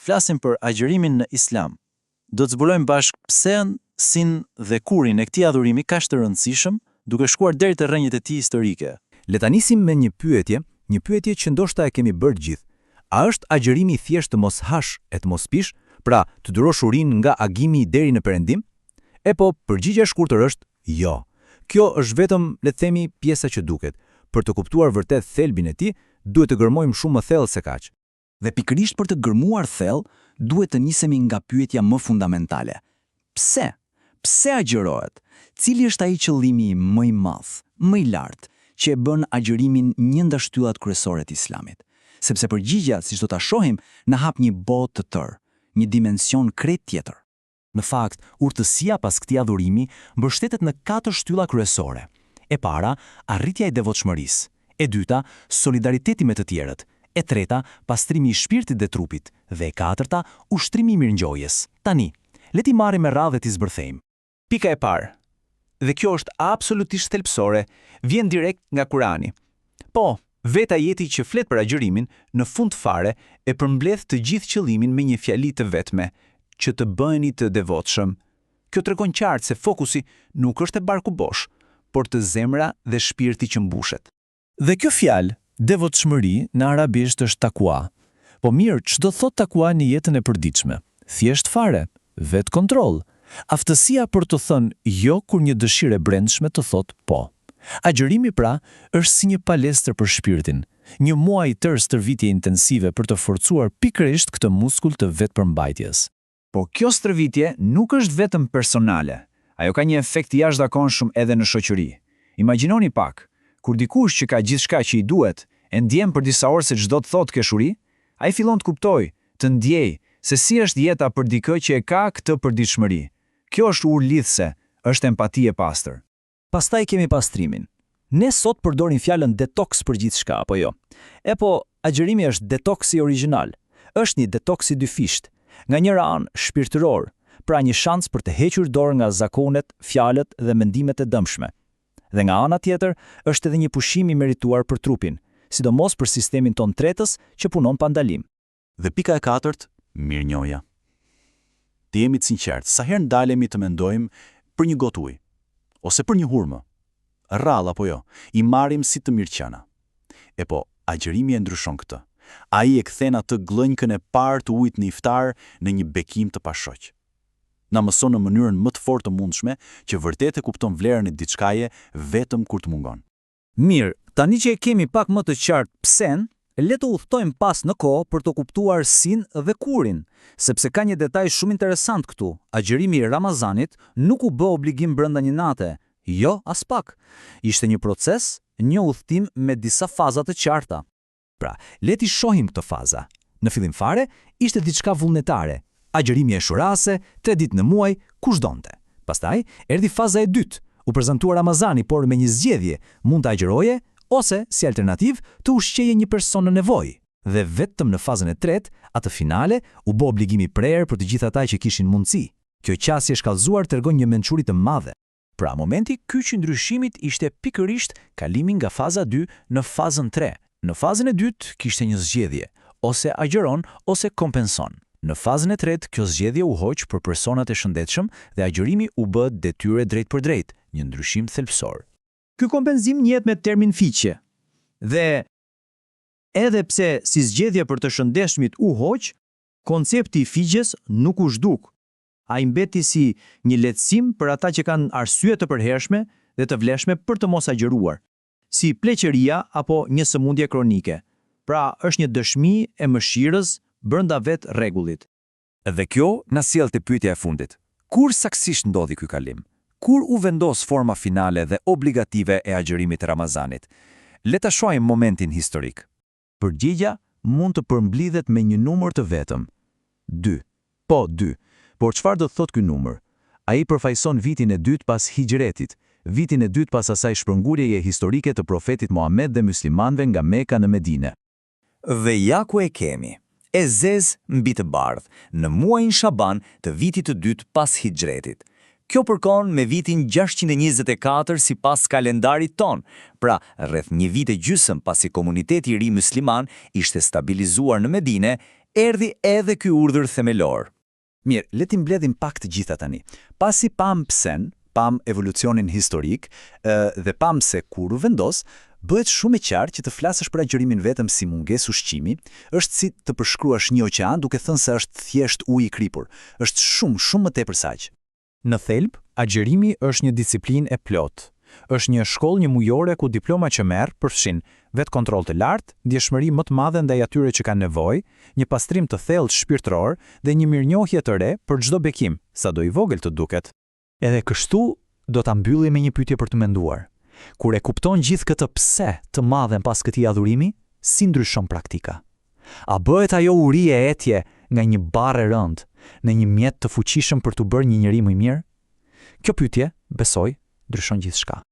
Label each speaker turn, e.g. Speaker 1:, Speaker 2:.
Speaker 1: Flasim për agjërimin në Islam. Do të zbulojmë bashkë pse-në, si-në dhe kur-in e këtij adhurimi kaq të rëndësishëm, duke shkuar deri te rrënjët e tij historike.
Speaker 2: Le ta nisim me një pyetje, një pyetje që ndoshta e kemi bërë të gjithë. A është agjërimi thjesht të mos hash e të mos pish, pra të durosh urinë nga agimi deri në perëndim? Epo, përgjigja e shkurtër është jo. Kjo është vetëm, le të themi, pjesa që duket. Për të kuptuar vërtet thelbin e tij, duhet të gërmojmë shumë më thellë se kaq.
Speaker 3: Dhe pikërisht për të gërmuar thellë, duhet të nisemi nga pyetja më fundamentale. Pse? Pse agjërohet? Cili është ai qëllimi më i madh, më i lartë, që e bën agjërimin një nga shtyllat kryesore të Islamit? Sepse përgjigja, siç do ta shohim, na hap një botë të tërë, një dimension krejt tjetër.
Speaker 4: Në fakt, urtësia pas këtij adhurimi mbështetet në katër shtylla kryesore. E para, arritja e devotshmërisë. E dyta, solidariteti me të tjerët. E treta, pastrimi i shpirtit dhe trupit. Dhe e katërta, ushtrimi i mirënjohjes. Tani, le t'i marrim me radhë dhe t'i zbërthejmë.
Speaker 5: Pika e parë, dhe kjo është absolutisht thelbësore, vjen direkt nga Kurani. Po, vetë ajeti që flet për agjërimin, në fund fare, e përmbledh të gjithë qëllimin me një fjali të vetme, që të bëheni të devotshëm. Kjo tregon qartë se fokusi nuk është te barku bosh, por te zemra dhe shpirti që mbushet.
Speaker 1: Dhe kjo fjalë, devotshmëri, në arabisht është takua. Po mirë, ç'do thotë takua në jetën e përditshme? Thjesht fare, vetëkontroll. Aftësia për të thënë jo kur një dëshirë e brendshme të thotë po. Agjërimi pra, është si një palestër për shpirtin, një muaj i tërë stërvitje intensive për të forcuar pikërisht këtë muskul të vetëpërmbajtjes.
Speaker 6: Por kjo stërvitje nuk është vetëm personale. Ajo ka një efekt të jashtëzakonshëm edhe në shoqëri. Imagjinoni pak, kur dikush që ka gjithçka që i duhet, e ndjen për disa orë se ç'do të thotë të kesh uri, ai fillon të kuptojë, të ndjejë, se si është jeta për dikë që e ka këtë përditshmëri. Kjo është urë lidhëse, është empati e pastër.
Speaker 3: Pastaj kemi pastrimin. Ne sot përdorim fjalën detox për gjithçka, apo jo? Epo, agjërimi është detoksi origjinal. Është një detoks i dyfishtë. Nga njëra anë, shpirtëror, pra një shans për të hequr dorë nga zakonet, fjalët dhe mendimet e dëmshme. Dhe nga ana tjetër, është edhe një pushim i merituar për trupin, sidomos për sistemin tonë tretës që punon pa ndalim.
Speaker 4: Dhe pika e katërt, mirënjohja. Të jemi të sinqertë, sa herë ndalemi të mendojmë për një gotë ujë ose për një hurmë, rrallë apo jo, i marrim si të mirëqena. Epo, agjërimi e ndryshon këtë. Ai e kthen atë gllënjkën e parë të ujit në iftar në një bekim të pashoq. Na mëson në mënyrën më të fortë të mundshme që vërtet e kupton vlerën e diçkaje vetëm kur të mungon.
Speaker 3: Mirë, tani që e kemi pak më të qartë pse-në, le të udhëtojmë pas në kohë për të kuptuar si-në dhe kur-in, sepse ka një detaj shumë interesant këtu, agjërimi i Ramazanit nuk u bë obligim brenda një nate, jo, aspak. Ishte një proces, një udhëtim me disa faza të qarta. Pra, le t'i shohim këto faza. Në fillim fare, ishte diçka vullnetare, agjërimi i Ashurasë, tre ditë në muaj, kush donte. Pastaj, erdhi faza e dytë, u prezantua Ramazani, por me një zgjedhje, mund të agjëroje, ose, si alternativë, të ushqeje një person në nevojë. Dhe vetëm në fazën e tretë, atë finale, u bë obligim i prerë për të gjithë ata që kishin mundësi. Kjo qasje e shkallëzuar tregon një mençuri të madhe.
Speaker 5: Pra, momenti kyç i ndryshimit ishte pikërisht kalimi nga faza 2 në fazën 3. Në fazën e dytë kishte një zgjedhje, ose agjëron ose kompenson. Në fazën e tretë kjo zgjedhje u hoq për personat e shëndetshëm dhe agjërimi u bë detyrë e drejtpërdrejtë, një ndryshim thelbësor.
Speaker 3: Ky kompenzim njihet me termin fidje. Dhe edhe pse si zgjedhje për të shëndetshmit u hoq, koncepti i fidjes nuk u zhduk. Ai mbeti si një lehtësim për ata që kanë arsye të përhershme dhe të vlefshme për të mos agjëruar, si pleqëria apo një sëmundje kronike. Pra, është një dëshmi e mëshirës brenda vetë rregullit.
Speaker 2: Dhe kjo na sjell te pyetja e fundit. Kur saktësisht ndodhi ky kalim? Kur u vendos forma finale dhe obligative e agjërimit të Ramazanit? Le ta shohim momentin historik.
Speaker 3: Përgjigja mund të përmblidhet me një numër të vetëm. Dy. Po, dy. Por çfarë do të thotë ky numër? Ai përfaqëson vitin e dytë pas Hixhretit, vitin e dytë pas asaj shpërnguljeje historike të profetit Muhamed dhe myslimanëve nga Meka në Medine. Dhe ja ku e kemi, e zezë mbi të bardhë, në muajin Shaban të vitit të dytë pas Hixhretit. Kjo përkon me vitin 624 sipas kalendarit tonë, pra rreth një vit e gjysmë pasi komuniteti i ri mysliman ishte stabilizuar në Medine,
Speaker 5: erdhi edhe ky urdhër themelor.
Speaker 2: Mirë, le t'i mbledhim pak të gjitha tani. Pasi pamë psen, pamë evolucionin historik ë, dhe pamë se kur u vendos, bëhet shumë e qartë që të flasësh për agjërimin vetëm si mungesë ushqimi, është si të përshkruash një oqean duke thënë se është thjesht ujë i kripur. Është shumë, shumë më tepër se aq.
Speaker 5: Në thelb, agjërimi është një disiplinë e plotë. Është një shkollë një mujore ku diploma që merr përfshin vetëkontroll të lartë, ndjeshmëri më të madhe ndaj atyre që kanë nevojë, një pastrim të thellë shpirtëror dhe një mirënjohje të re për çdo bekim, sado i vogël të duket.
Speaker 3: Edhe kështu do ta mbyllim me një pyetje për të menduar. Kur e kupton gjithë këtë pse të madhen pas këtij adhurimi, si ndryshon praktika? A bëhet ajo uri e etje nga një barrë e rëndë në një mjet të fuqishëm për t'u bërë një njeri më i mirë? Kjo pyetje, besoj, ndryshon gjithçka.